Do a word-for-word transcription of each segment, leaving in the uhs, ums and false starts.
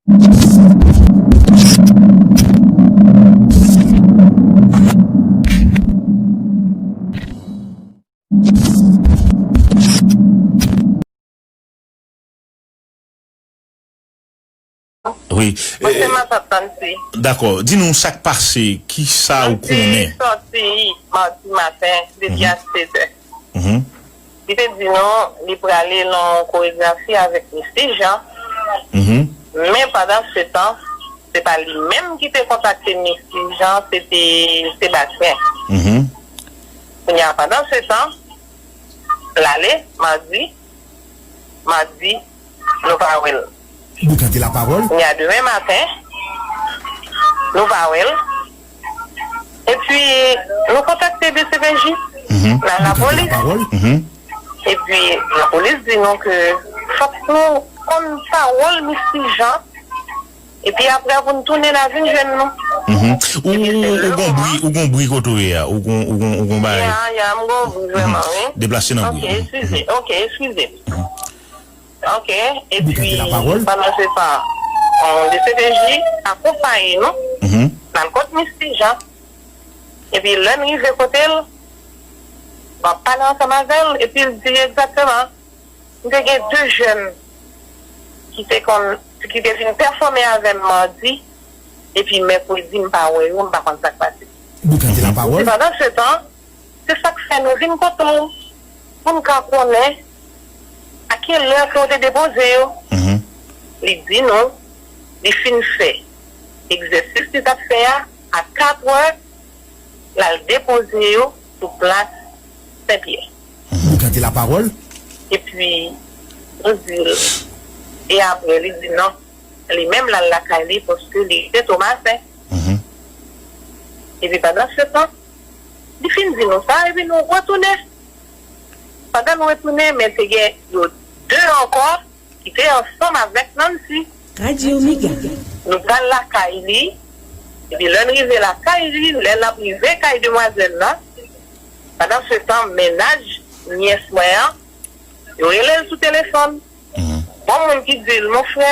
Wi. Mwen se matant Nancy. Dakò. Di nou sa k pase, ki sa ou konnen? Nancy sòti madi maten depi a sèt è. Li te di nou li prale nan yon koregrafi avèk Misty Jean. Men pandan se tan, se pa li menm ki te kontakte Misty Jean, se te Sebastien. Kounye a, pandan se tan, l ale madi, madi, nou pa wè l. Boukan de lapawòl. Kounye a, demen maten, nou pa wè l. Epi, nou kontakte D C P J, nan lapolis. Epi, lapolis di nou ke fòk nou konn pawòl Misty Jean. Epi apre, pou n tounen, n a vin jwenn nou. Ou, ou, ou gon bri, ou gon bri kote w ye a. Ou gon, ou gon, ou gon bagay. Ya, ya, m gon bri vrèman, wi. Deplase nan bri. Ok, eskize, ok, eskize. Ok, epi, pandan se tan, D C P J akonpaye nou, n al kot Misty Jean. Epi, lè n rive kote l, m ap pale ansanm avè l, epi l di egzakteman, m te gen de jèn ki te konn, ki te vin pèfòme avè m madi, epi mèkredi, m pa wè yo, m pa konn sa k pase. Boukan de lapawòl. Pandan se tan, se sa k fè nou vin kote w, pou n ka konnen a ki lè ke w te depoze yo. Li di nou, li fin fè egzèsis li t ap fè a, a kat è, l al depoze yo sou plas Senpyè. Boukan de lapawòl. Epi, nou di l, e apre, li di non, li menm l al lakay li paske li te Tomasen. Epi pandan se tan, li fin di nou sa, epi nou retounen. Pandan nou retounen, men te gen yo de ankò ki te ansanm avèk Nancy. Radyo Mega. Nou pral lakay li, epi lè n rive lakay li, lè n ap rive kay demwazèl la, pandan se tan, mennaj nyès mwen an, yo rele l sou telefòn. Gon moun ki di l, mon frè,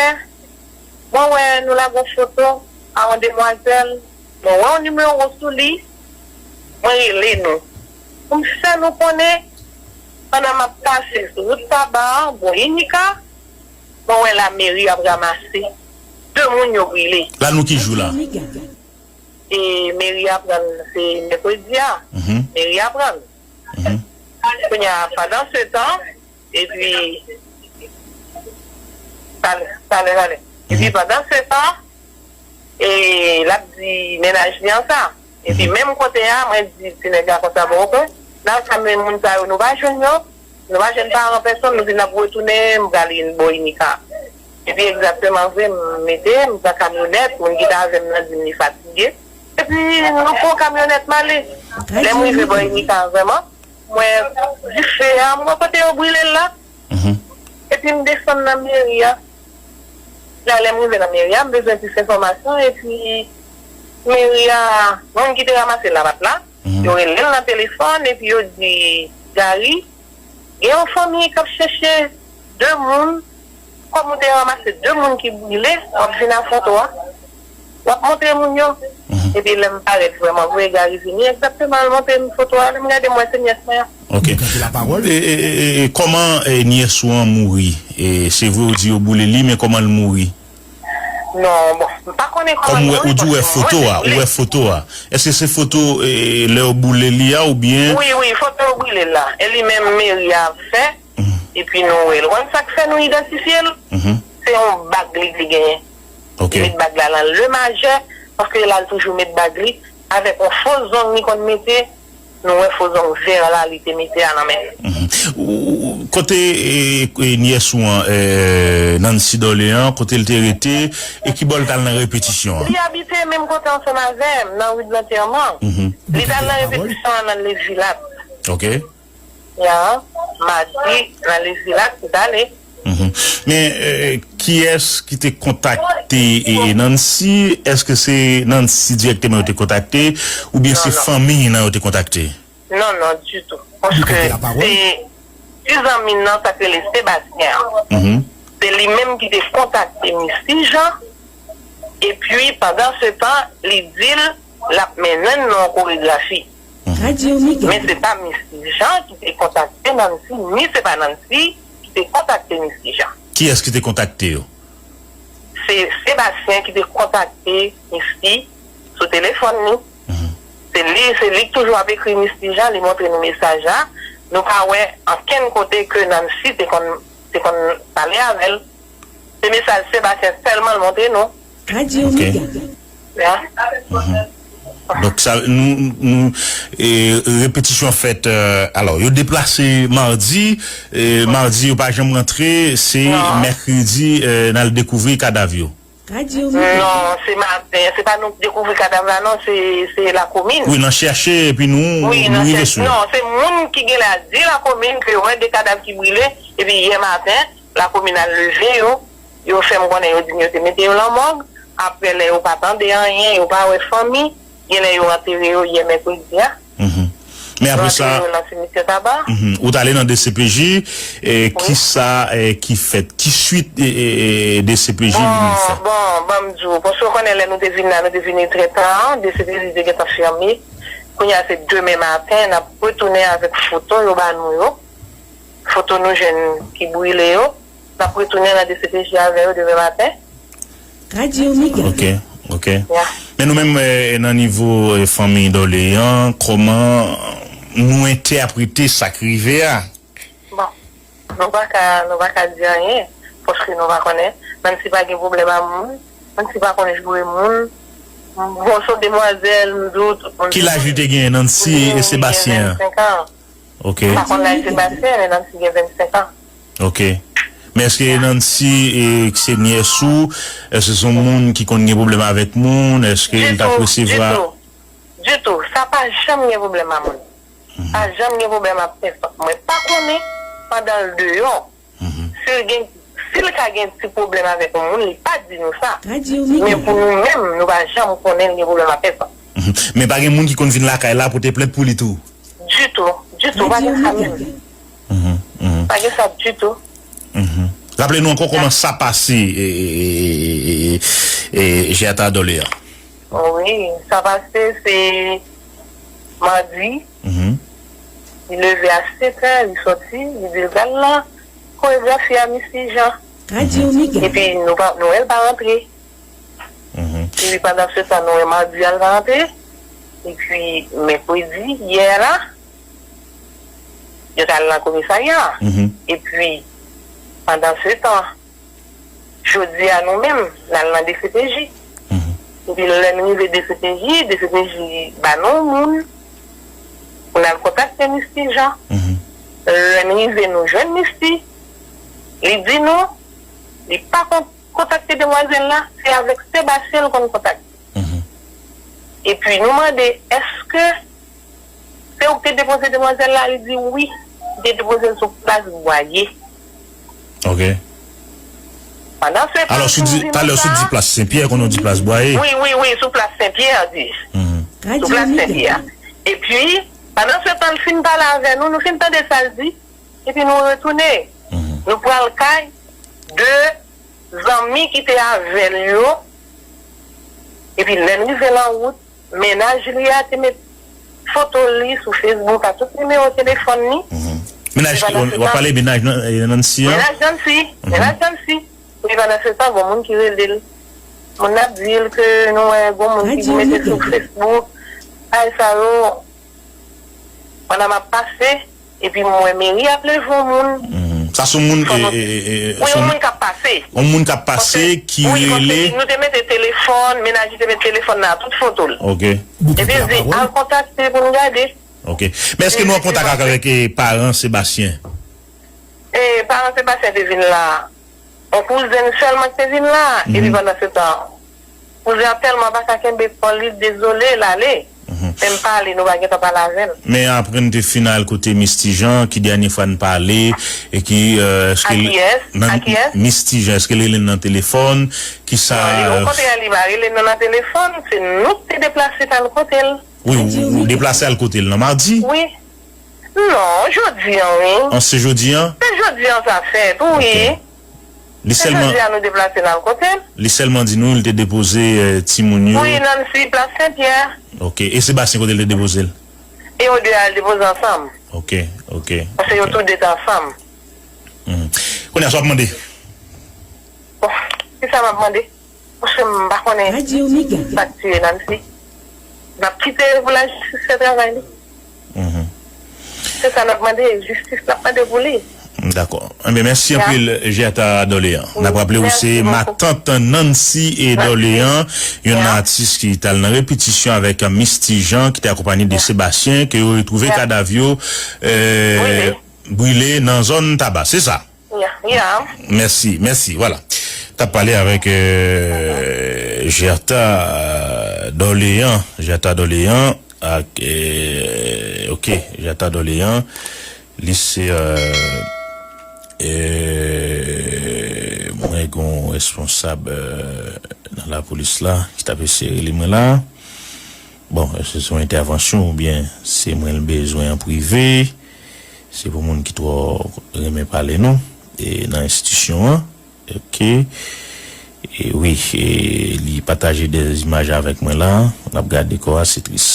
mwen wè nou lage yon foto a yon demwazèl, mwen wè yon nimewo sou li, mwen rele nou. Pou m fè nou konnen, pandan m ap pase sou wout Taba an, bò Inika, mwen wè lameri ap ranmase de moun yo brile. La nou ki jou la? E meri aprann se mèkredi a. Meri aprann. Kounye a, pandan se tan, epi, talè, talè, talè. Epi pandan se tan, e, l ap di mennaj li an sa. Epi menm kote a, mwen di ti nèg la konsa, bon, oke, n al sa, men moun sa yo, nou pa jwenn yo, nou pa jwenn paran pèsonn, nou di n ap retounen, m prale bò Inika. Epi egzakteman vre, m mete, m pran kamyonèt, moun ki t avè m nan di m li fatige. Epi nou pran kamyonèt m ale. Lè m rive bò Inika vrèman, mwen, dife a, m wè kote yo brile l la. Epi m desann nan meri a. La, lè m rive nan meri a, m bezwen plis enfòmasyon. Epi meri a, moun ki te ranmase l la pa t la. Yo rele l nan telefòn, epi yo di, Gary, gen yon fanmi k ap chèche de moun, kòm ou te ranmase de moun ki brile, w ap vin a foto a, w ap montre moun yo. Epi lè m parèt vrèman vre, Gary vini egzakteman, l montre m foto a, lè m gade, m wè se nyès mwen an. Ok. E, e, e, e, e kòman, e, nyès ou an mouri? E, se vre ou di yo boule li, men kòman l mouri? Non, bon, m pa konnen kòman l mouri. Kòm ou wè, ou di ou wè foto a, ou wè foto a. Èske se foto, e, lè yo boule li a oubyen? Wi, wi, foto yo brile l la. E li menm meri a fè, epi nou wè l. Ou konn sa k fè nou idantifye l? Se yon bag li te genyen. Li met bag la nan le majè, paske l al toujou met bag li, avèk yon fo zong li konn mete, nou wè fo zong vè la li te mete a nan men l. Ou, ou, kote, e, e, nyès ou an, e, Nancy Dorlean, kote l te rete, e ki bò l t al nan repetisyon an? Li abite menm kote ansanm avè m, nan ri de Lantèman. Li t al nan repetisyon an nan Lezilat. Ok. Ya, madi, nan Lezilat, li t ale. Men, e, kiyès ki te kontakte, e, Nancy? Èske se Nancy dirèkteman yo te kontakte, oubyen se fanmi nan yo te kontakte? Non, non, ditou. Paske se ti zanmi nan, sa k rele Sebastien an. Se li menm ki te kontakte Misty Jean, Epi, pandan se tan, li di l l ap mennen n nan yon koregrafi. Men se pa Misty Jean ki te kontakte Nancy, ni se pa Nancy ki te kontakte Misty Jean. Kiyès ki te kontakte yo? Se Sebastien ki te kontakte Misty sou telefòn li. Se li, se li ki toujou ap ekri Misty Jean, li montre nou mesaj la. Nou pa wè ankenn kote ke Nancy te konn, te konn pale avè l. Se mesaj Sebastien sèlman l montre nou. Radyo Mega. Ya. Donk sa nou, nou e, repetisyon fèt, e, alò yo deplase madi, e, madi yo pa janm rantre, se mèkredi, e, n al dekouvri kadav yo. Non, se maten, se pa nou k dekouvri kadav la non, se, se lakomin. Wi, n al chèche epi nou, nou rive sou yo. Non, se moun ki genlè al di lakomin ke yo wè de kadav ki brile, epi yè maten, lakomin al leve yo, yo fè m konnen yo di m yo te mete yo lan mòg, apre lè yo pa tande anyen, yo pa wè fanmi, genlè yo antere yo yè mèkredi a. Men apre sa, ou t ale nan D C P J, e kisa ki fèt? Ki swit D C P J vin fè? Bon, bon, ban m di w, paske w konnen lè nou te vin la, nou te vini trè ta, D C P J te gentan fèmen. Kounye a se demen maten, n ap retounen avèk foto yo ba nou yo. Foto nou jwenn ki brile yo. N ap retounen nan D C P J avè yo demen maten. Radyo Mega. Ok, ok. Men nou menm nan nivo fanmi Dorlean, kòman nou entèprete sa k rive a? Bon, nou pa ka, nou pa ka di anyen, paske nou pa konnen. Nancy pa gen pwoblèm a moun, Nancy pa konn joure moun. Bon, se yon demwazèl, m di w, tout moun. Ki laj li te genyen, Nancy e Sebastien an? Vennsenk an. Ok. M pa konn laj Sebastien, men Nancy gen vennsenk an. Ok. Men èske Nancy e, se nyès ou? Èske se yon moun ki konn gen pwoblèm avèk moun? Èske li t ap resevwa? Ditou, ditou. Sa pa janm gen pwoblèm a moun. Pa janm gen pwoblèm ak pèsòn. Mwen pa konnen pandan l deyò. Si l gen, si l ka gen ti pwoblèm avèk yon moun, li pa di nou sa. Men pou nou menm, nou pa janm konnen l gen pwoblèm ak pèsòn. Men pa gen moun ki konn vin lakay la pote plent pou li tou? Ditou, ditou, pa gen sa menm. Pa gen sa ditou. Raple nou ankò kòman sa pase, Jeata Dorlean. Wi, sa pase se madi. Li leve a sèt è, li sòti, li di l pral nan koregrafi a Misty Jean. Epi nou pa, nou wè l pa rantre. Epi pandan se tan, nou wè madi a l pa rantre. Epi mèkredi, yè la, yo t al nan komisarya. Epi pandan se tan, jodi a nou menm, n al nan D C P J. Epi lè n rive D C P J, D C P J ba nou moun pou n al kontakte Misty Jean. Lè n rive, nou jwenn Misty. Li di nou, li pa konn kontakte demwazèl la, se avèk Sebastien l konn kontakte. Epi nou mande, èske se ou ki te depoze demwazèl la? Li di wi, li te depoze l sou plas Bwaye. Ok. Pandan se tan, talè w sot di plas Senpyè, kounye a w di plas Bwaye. Wi, wi, wi, sou plas Senpyè, di. Sou plas Senpyè. Epi, pandan se tan, l fin pale avè nou, nou fin tande sa l di, epi nou retounen. Nou pral kay de zanmi ki te avè l yo. Epi lè n rive lan wout, mennaj li a te met foto li sou Facebook ak tout nimewo telefòn li. Mennaj, w ap pale mennaj Nancy an? Mennaj Nancy, mennaj Nancy. Epi pandan se tan, gon moun ki rele l. Moun nan ap di l ke nou wè gon moun ki mete sou Facebook. Bagay sa yo, pandan m ap pase, epi m wè meri ap leve yon moun. Sa se yon moun, e, e, e, wi, yon moun k ap pase. Yon moun k ap pase ki rele. Nou te mete telefòn, mennaj li te mete telefòn nan ak tout foto l. Ok. Epi l di, al kontakte pou n gade. Ok. Men èske nou an kontak avèk, e, paran Sebastien? E, paran Sebastien te vin la. Yon kouzen sèlman ki te vin la, epi pandan se tan, kouzen an tèlman pa ka kenbe kò l, li dezole, l ale. Menm pale, nou pa gentan pale avè l. Men apre n te fin al kote Misty Jean, ki dènye fwa n pale, e ki, e, èske l, nan, Misty Jean, èske l rele n nan telefòn, kisa? Non, li, okontrè, li pa rele nou nan telefòn, se nou ki te deplase t al kote l. Wi, ou, ou deplase al kote l nan madi? Wi. Non, jodi an, wi. An, se jodi an? Se jodi an sa fèt, wi. Li sèlman, jodi a nou deplase n al kote l. Li sèlman di nou li te depoze, eh, timoun yo. Wi, Nancy, Plas Senpyè. Ok. E Sebastien, kote l te depoze l? E yo de a al depoze ansanm. Ok, ok. Paske yo tou de te ansanm. Hmm. Kounye a, sa w ap mande? Bon, kisa m ap mande? Paske m pa konnen sa k tiye Nancy. N ap kite l pou lajistis fè travay li. Mhm. Se sa n ap mande, jistis n ap mande pou li. Dakò. Enben, mèsi anpil, Gerta Dorlean. N ap raple w se matant Nancy e Dorlean, yon atis ki t al nan repetisyon avèk Misty Jean, ki te akonpanye de Sebastien, ke yo retwouve kadav yo, euh, brile nan zòn Taba. Se sa? Ya, ya. Mèsi, mèsi. Vwala. T ap pale avèk, euh, Gerta, euh, Dorlean. Gerta Dorlean ak, euh, ok, Gerta Dorlean. Li se, euh, euh, mwen gon responsab, euh, nan lapolis la ki t ap eseye rele mwen la. Bon, èske se yon entèvansyon oubyen se mwen l bezwen an prive? Se pou moun ki twò renmen pale non, e nan enstitisyon an. Ok. E wi, e li pataje de imaj avèk mwen la. N ap gade kò a, se tris.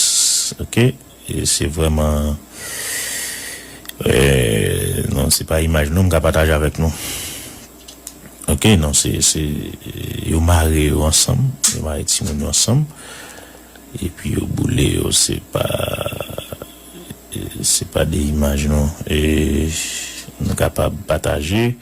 Ok. E se vrèman, e, non, se pa imaj non m ka pataje avèk nou. Ok, non, se, se, yo mare yo ansanm, yo mare timoun yo ansanm, epi yo boule yo, se pa, se pa de imaj non. E nou kapab pataje.